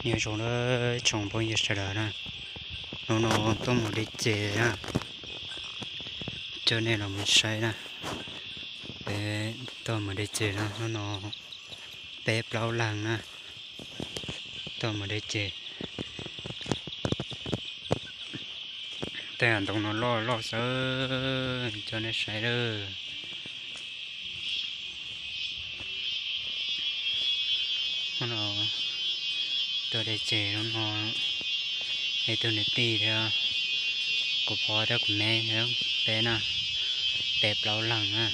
Nyob zoo na tsoom phooj ywg sawv daws na, hnub no tuaj mus de ces na, coj nej los mus saib na, peb tuaj mus de ces na, hnub no peb plaub leeg na, tuaj mus de ces. Tej ntoo no loj loj xwb, coj nej saib lawm. Hnub no tuaj de ces hnub no, ib tug niam tij thiab kuv pog thiab kuv me thiab peb na, peb plaub leeg na.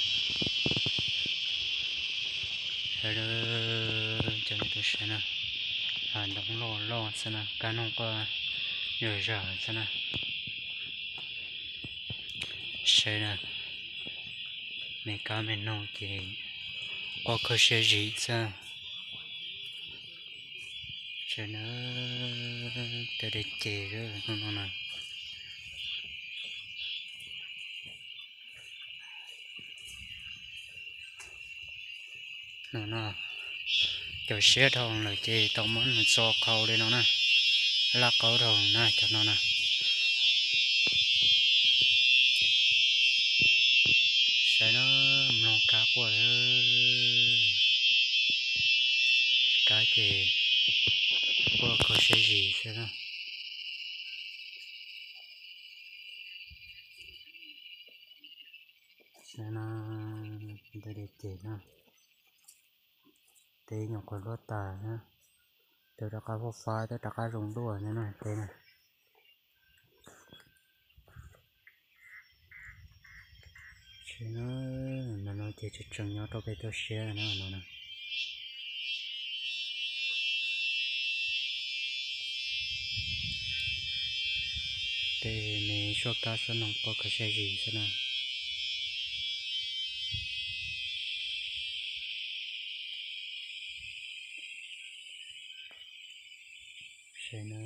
Cov tus saib na, ntoo loj loj xwb na, kab noog quaj zom zaws xwb na. Saib na, me kab me noog ces quaj kho siab zim xwb. Saib na, tej de ces hnub no na. No no, cov siab dhau lawm ces tau muab nws txo qhau li no na, laj qaub dhau na cov no na. Saib na, mloog kab quaj, kab ces quaj kho siab zim xwb na. Saib na, tej de ces na, tej nyuam qhuav luaj tas na, twb rov qab faj fab, twb rov qab zoo dua na tej na. Saib na, no no ces tseem tseem nyob rau pem toj siab no no na. Tej me suab kab suab noog quaj kho siab zim xwb na. Saib na,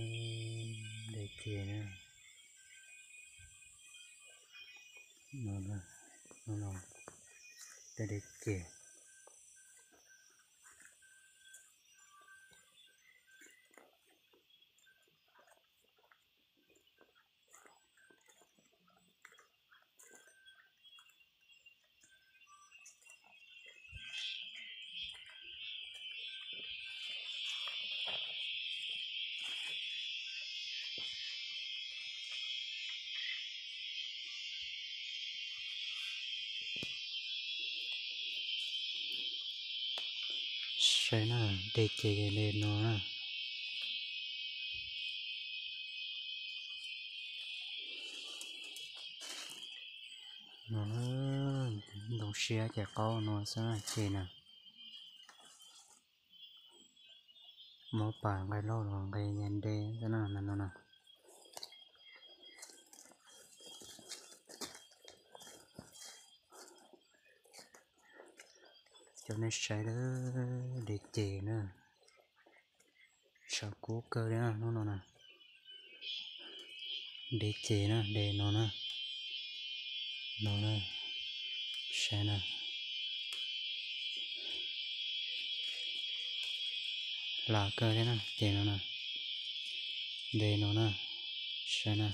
de ces na. No, no, tej de ces. Saib na, de ces de no na. No, ntoo siab ces qaub no xwb ces na. Muab pam nqe lauj los nqe ya de xwb na no na. Coj nej saib lawm, de ces na. Tshav kub kawg li hnub no na. De ces na, de no na. No na, saib na. Hlav kawg thiab na, ces no na. De no na, saib na.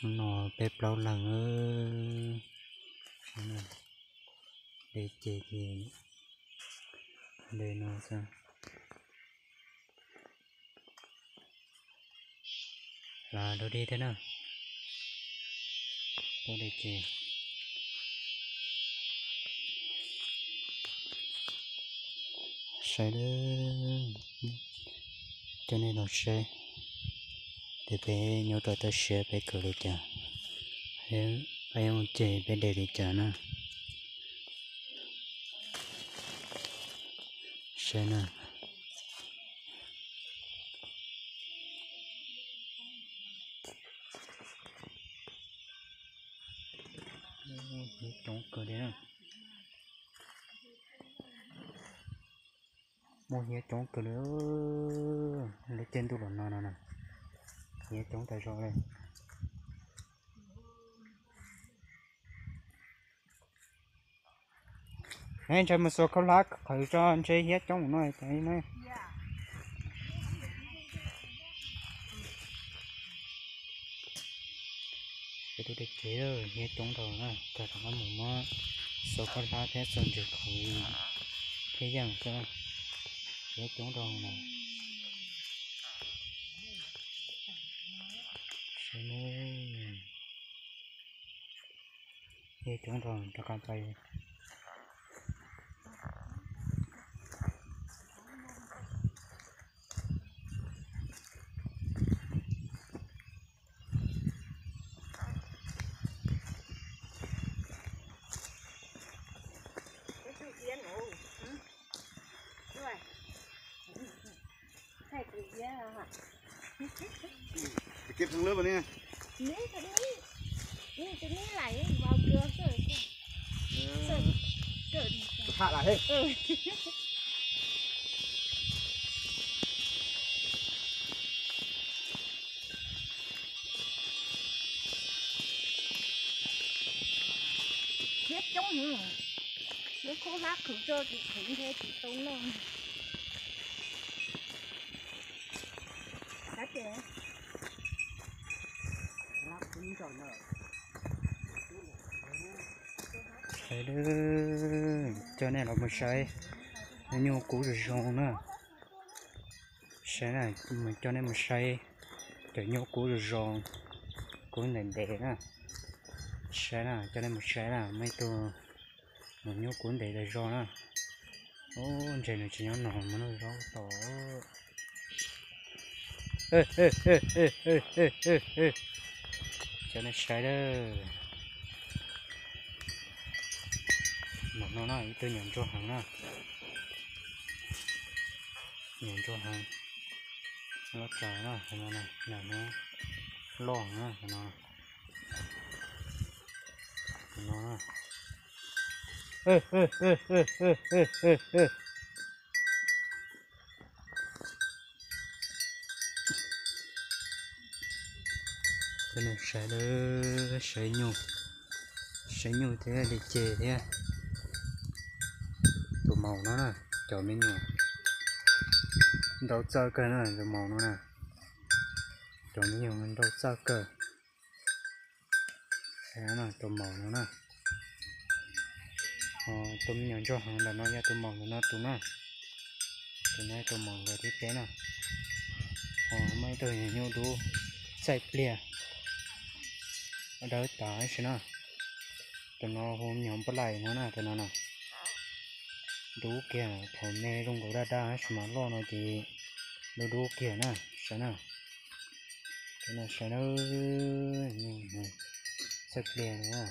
Hnub no peb plaub leeg, de ces ces de no xwb. Hlav dog dig thiab na. Tuaj de ces. Saib, coj nej los saib tias peb nyob rau toj siab peb khaws li cas, peb ua ces peb de li cas na. Saib na. Hnyiab coob kawg li na. Muaj hnyiab coob kawg li. Lub caij ntuj los no no na, hnyiab coob tas zog li. Neb ntshai mus xuas khaub hlab qhwv tso ntshe hiab coob no tas na. Peb tub dej kev hiab coob rau na, kawg rov qab mus muab xuas khaub hlab thiab xuas ntses qhwv thiab yeej xwb, hiab coob rau na. Hiab coob rau rov qab pais. Hiab coob heev, muab khaub hlab qhwv tso tsis qhwv ntshe tsis tau noj. Sawv daws, coj nej los mus saib nyuj kub zoo zoo na. Saib na, mus coj nej mus saib cov nyuj kub zoo zoo, kub ntev ntev na. Saib na, coj nej mus saib na, muaj ib tug mus nyuj kub ntev tas zog na. Ub, ntshe nws tsis nyob no mas noj zaub tod. Coj nej saib dawb. Mam no na, ib tug nyuam ntsuag heev na. Nyuam ntsuag heev. Loj tsawv na, no na, no na. Loj na, no. No na. Coj nej saib dawb, saib nyuj, saib nyuj thiab li ces thiab. Tus maum no na, cov me nyuam nrau txawj kawg na, tus maum no na. Cov me nyuam nrau txawj kawg. Tus maum no na. Tus me nyuam ntsuag heev ntawm no yog tus maum ntawm no tus na. Tus no yog tus maum ntawm thib peb na. Ho muaj ib tug nyuam nyuj dub txaij pliag, dawb tas tab sis na. Tus no hu me nyuam npaj laim no na, tus no na. Dub kiag, thaum me zoo nkaus daj daj tab sis mas loj no ces dub dub kiag na, saib na. Cov no saib na, txaij pliag li na.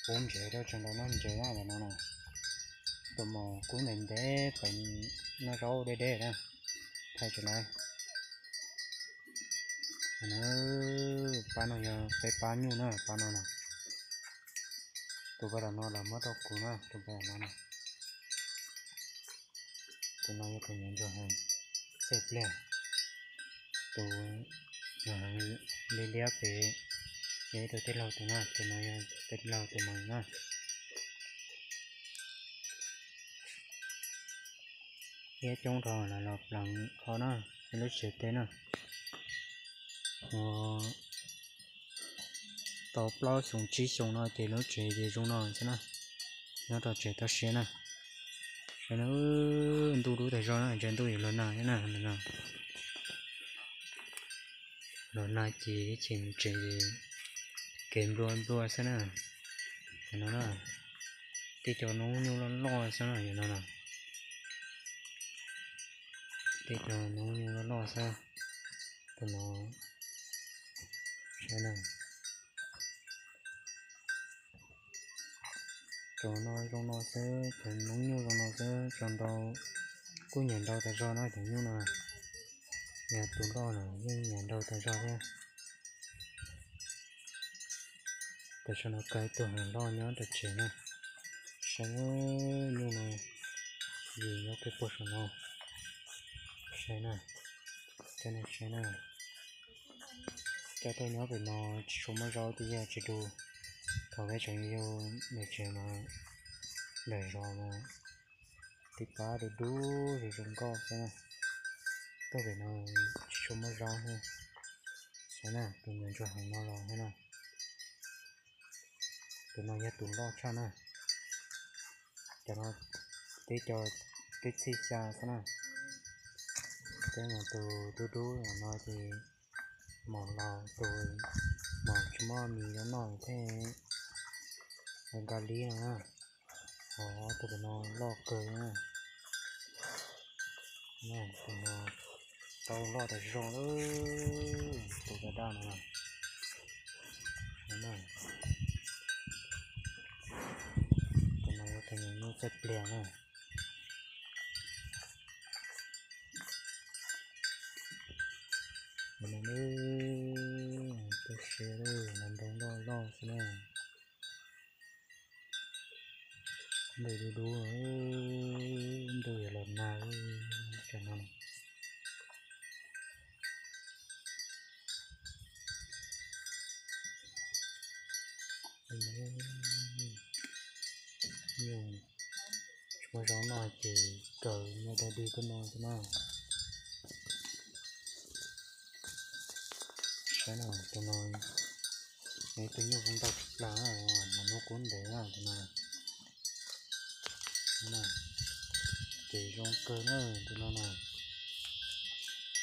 Pub ntsev rau tseem nrog noj ntsev na, tus no na. Tus maum kub ntev ntev pem noj zaub deb deb na. Thaij tseem na. Pab no yog peb pab nyuj na, pab no na. Tus pab tom no los muab rau kuv na, tus pab tom no na. Tus no yog tus nyuam ntsuag heev, txaij pliag. Tus nyuam heev liab liab pem, yog ib tug tij laug tus na, tus no yog tus tij laug tus maum na. Hiab coob rau lawv los pleev qhov na, lub tsev teb na. Ua tau plaub xyoo tsib xyoo no ces lub tsev ces zoo no xwb na. Nyob rau tsev toj siab na. Saib na, ntuj dub tas zog na, ntshe ntuj yuav los nag thiab na. Los nag ces ib chim tsev kev nplua nplua xwb na. Cov no na, tej cov noob nyuj loj loj xwb na, cov no na. Tej cov noob nyuj loj loj xwb. Tus no, saib na. Cov no zoo no xwb, cov noob nyuj zoo no xwb, tso ntau kuj nyiam ntau tas zog na cov nyuj no. Yog tus loj lawm yeej nyiam ntau tas zog thiab. Tam sim no kaw ib tug heev loj nyob rau tsev na. Saib nyuj no, vim nyob kiag puag saum no. Saib na, coj nej saib na. Coj tuaj nyob pem no tsis tshua muaj zaub twb yog tsis dus. Thaum peb tseem yug ntawm tsev mas Ntawm zos no tib pab dub dub zoo zoo nkauj xwb na. Tuaj pem no tsis tshua muaj zaub thiab. Saib na, tus nyuam ntsuag heev no los thiab na. Tus no yog tus loj tshaj na. Cov no tib co twb txhij xya xwb na. Peb mus tus dub dub no ces mom los tus mom tsis muaj mis rau noj thiaj nqa li no na. Ho tus no loj kawg na. Tus no tau loj tas zog lawm, tus daj daj no. Tus no yog tus nyuam nyuj txaij pliag na. Tus no, tus siab loj loj xwb na. Ntuj dub dub, ntuj yuav los nag, cov no. Nyuj tsis muaj zaub noj ces kawm nyuj dog dig tuaj no xwb na. Saib no, tus no, tus nyuj zoo ntau tshaj plaws na, mas hnub qub ntev na tus no. Ces zoo kawg na tus no na.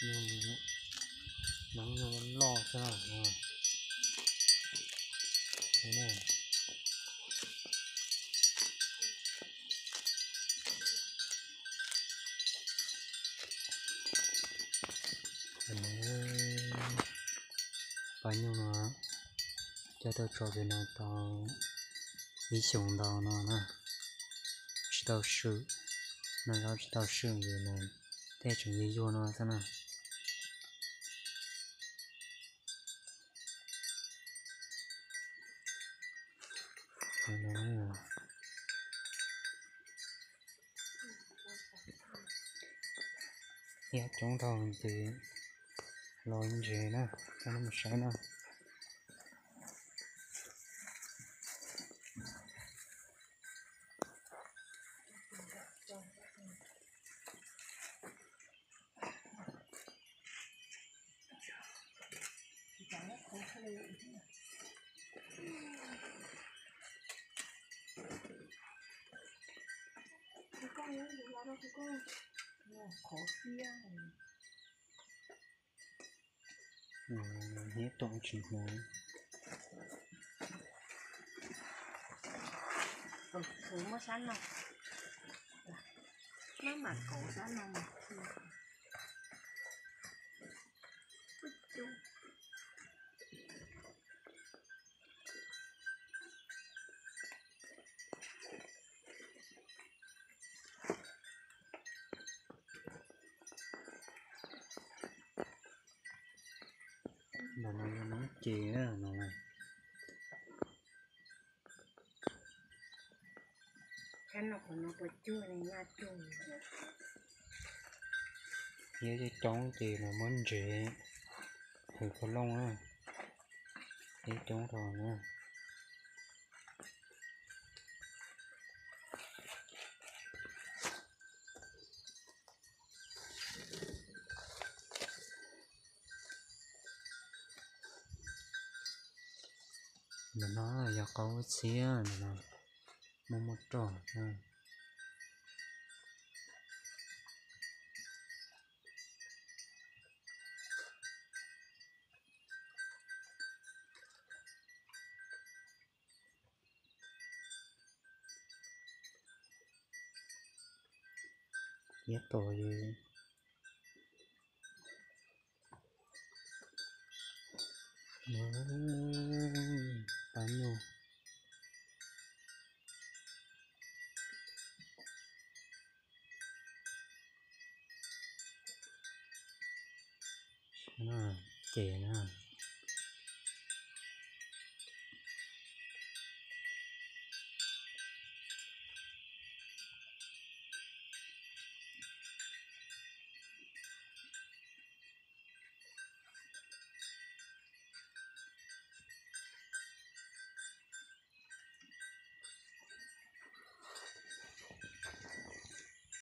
Nyuj, hnub nyuj loj xwb na. Pab nyuj no coj tuaj tso pem no tau ib xyoos ntau no na, tsis tau swm, noj zaub tsis tau swm ces nws thiaj tseem yuag yuag no xwb na. Iab coob dhau ces los ntses na, coj nej mus saib na. Hnyiab toom tsis hnov. Kuv muab sab no, maj mam kauv sab no mas. Ntawm no yog noob ces no. Iab coob coob ces los muab ntses hwm phav looj na. Iab coob rau na. Ntawm no yog qau txhiab, ntawm no muaj muaj roj. Iab tom li. Pab nyuj. Ces na,